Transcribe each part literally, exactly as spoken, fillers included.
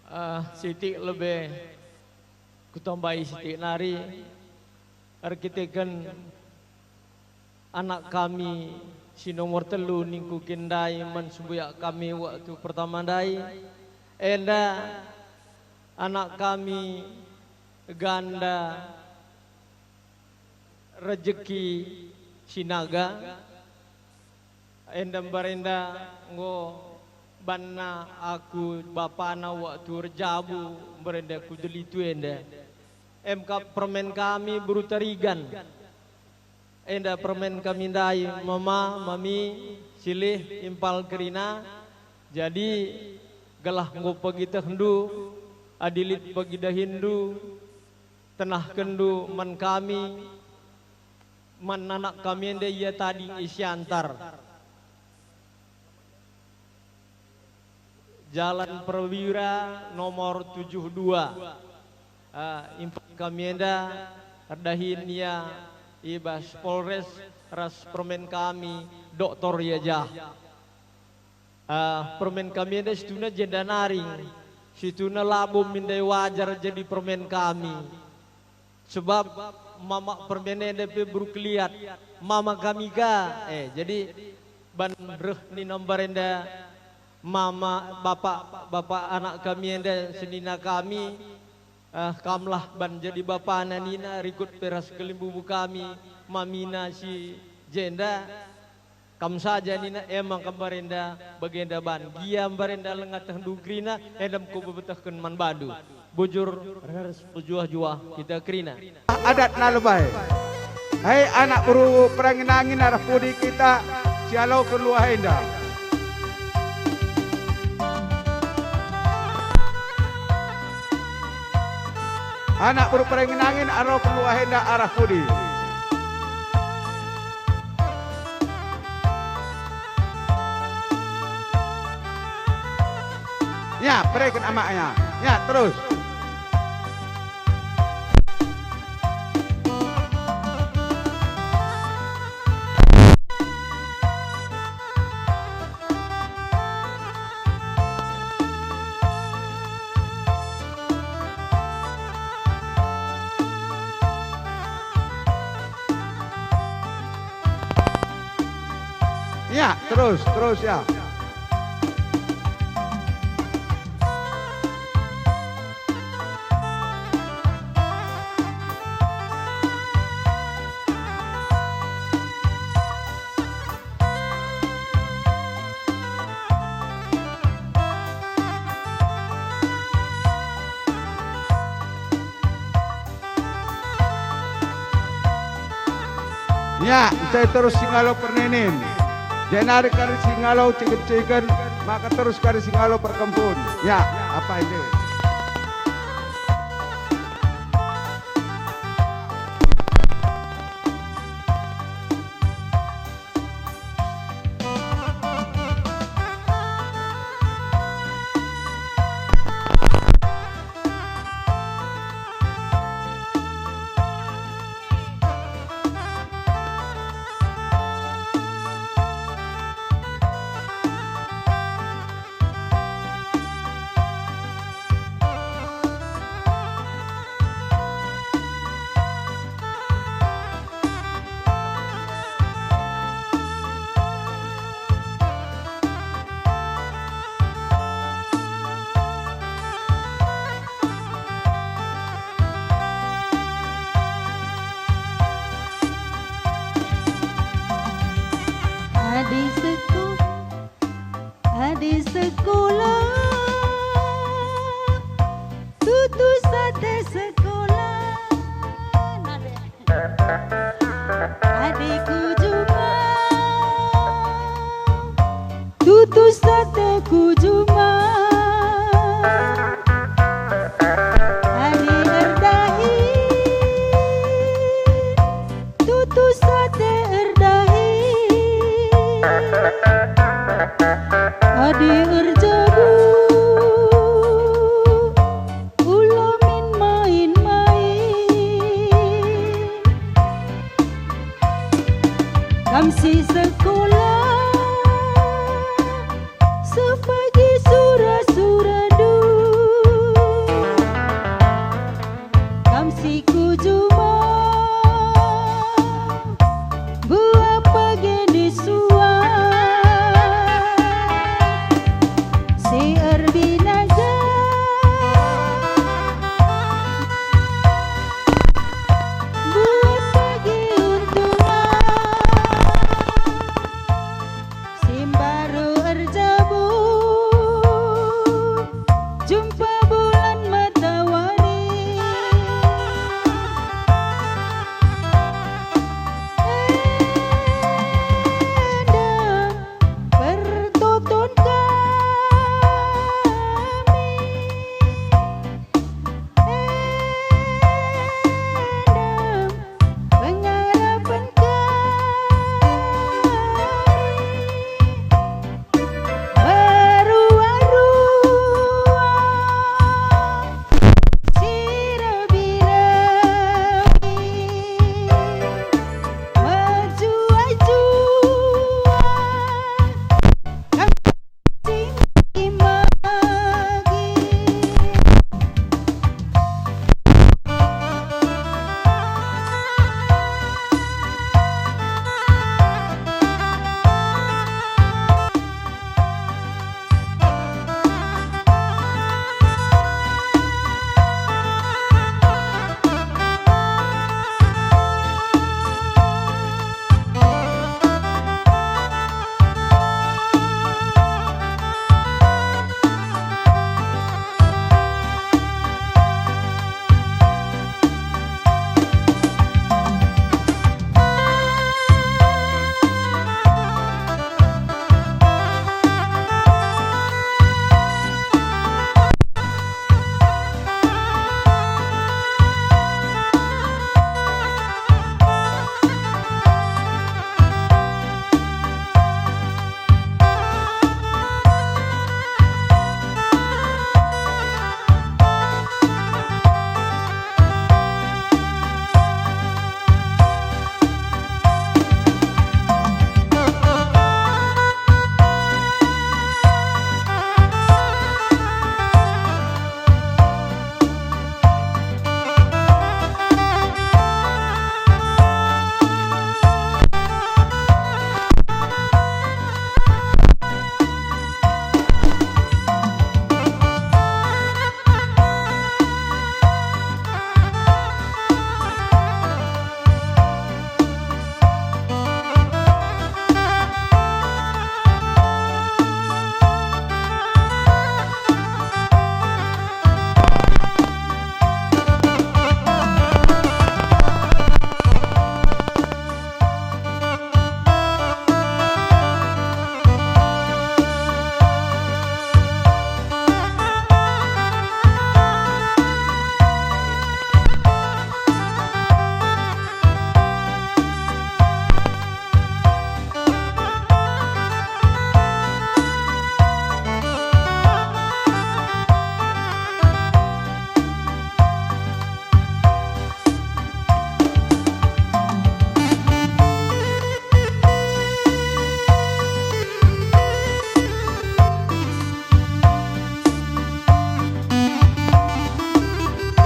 Eh, sitik lebe kutambahi sitik nari, erkiteken anak kami si nomor telu ningku kin ndai man sembuyak kami waktu pertama ndai, enda anak kami Ganda Rejeki Sinaga, enda mbarenda enggo banna aku bapana waktu erjabu mbarenda ku Delitu enda. Em kap permen kami beru Tarigan. Enda permen kami ndai, Mama, Mami, silih impal kerina. Jadi, gelah enggo pegitehndu, adi lit pegidahinndu, tenahkenndu man kami, man anak kami enda ia tading i Siantar. Jalan Perwira nomor tujuh dua. Ah, impal kami enda erdahin ia i bas Polres ras permen kami, doktor ia jah. Ah, permen kami enda situhuna jenda naring, situhuna labo min ndai wajar jadi permen kami. Sebab mama permen enda pe beru keliat, mama kami ka. Eh, jadi ban reh nina mbarenda mama, bapa, bapa anak kami enda senina kami, eh, kamlah ban jadi bapana nina, rikut pe ras kelimbubu kami, mamina si jenda. Kam saja nina, emang kam mbarenda, bagenda ban gia mbarenda lenga tehndu kerina, enda enggo kubebetehken man bandu. Bujur ras mejuah-juah kita kerina. Adatna lebai. Hai anak beru perangin-angin, arah pudi kita sialoken luah enda? Anak beru perangin-angin, aloken luah enda arah pudi? Ya, bereken amaknya. Ya, terus. Ya, terus, terus ya. Ya, ente terus singalo perninin. Jenari kari singalo cigen-cigen, maka terus kari singalo perkempun. Ya, apa ente? jumpa bulan matawari. Enda pertoton kami. Enda pengarapen kami. Meruah-ruah si rabi-rabi, mejuah-juah si magi-magi.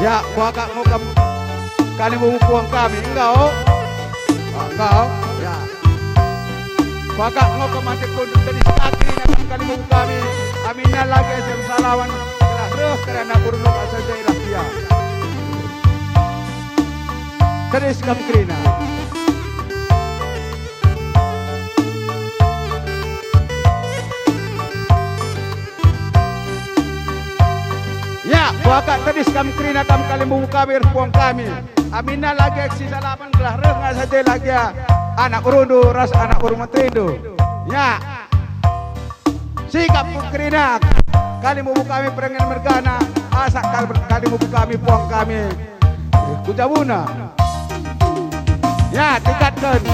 Ya, kuakap nggo kam kalimbubu puang kami, enggau? Ah, enggau? Ya. Kuakap nggo kam ate kundul tedis kaki, nangkap kalimbubu kami. Aminna lagi ese salawan, telah reh kerana burung asa jailah dia. Tedis kam kerina. Ya, kuakap tedis kam kerina kam kalimbubu kami, erpuang kami. Aminna lagi aksi salapan gelah reh ngasa je lagi anak berundu ras anak berumah terindu. Ya. Sikap ku kerina kalimbubu kami perengen mergana, asak kal-, kalimbubu kami puang kami. Ku jabuna. Ya, tingkatken.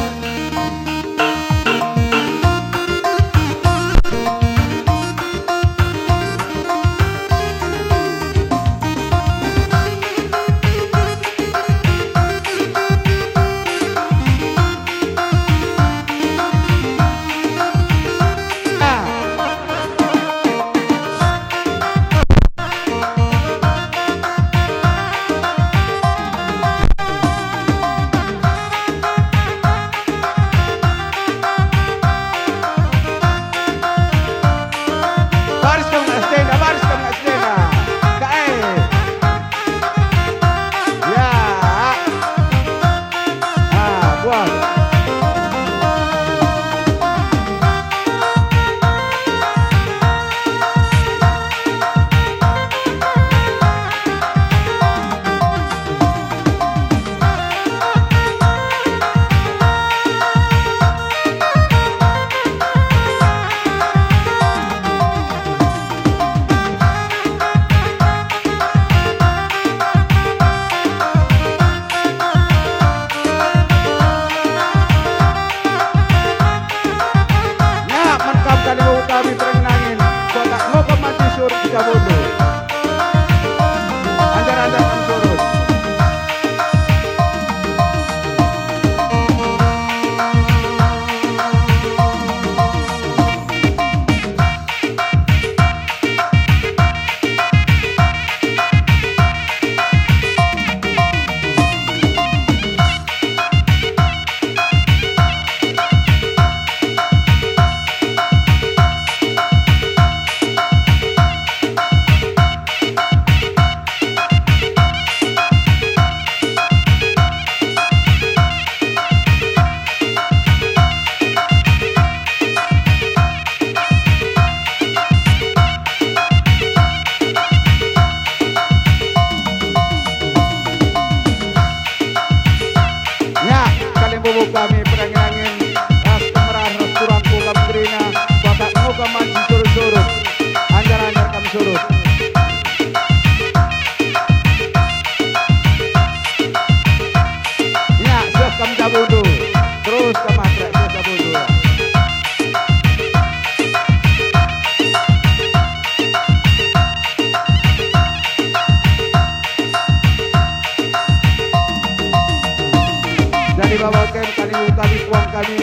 kami, puang kami.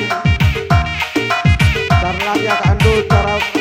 Tarlaki aka endo cara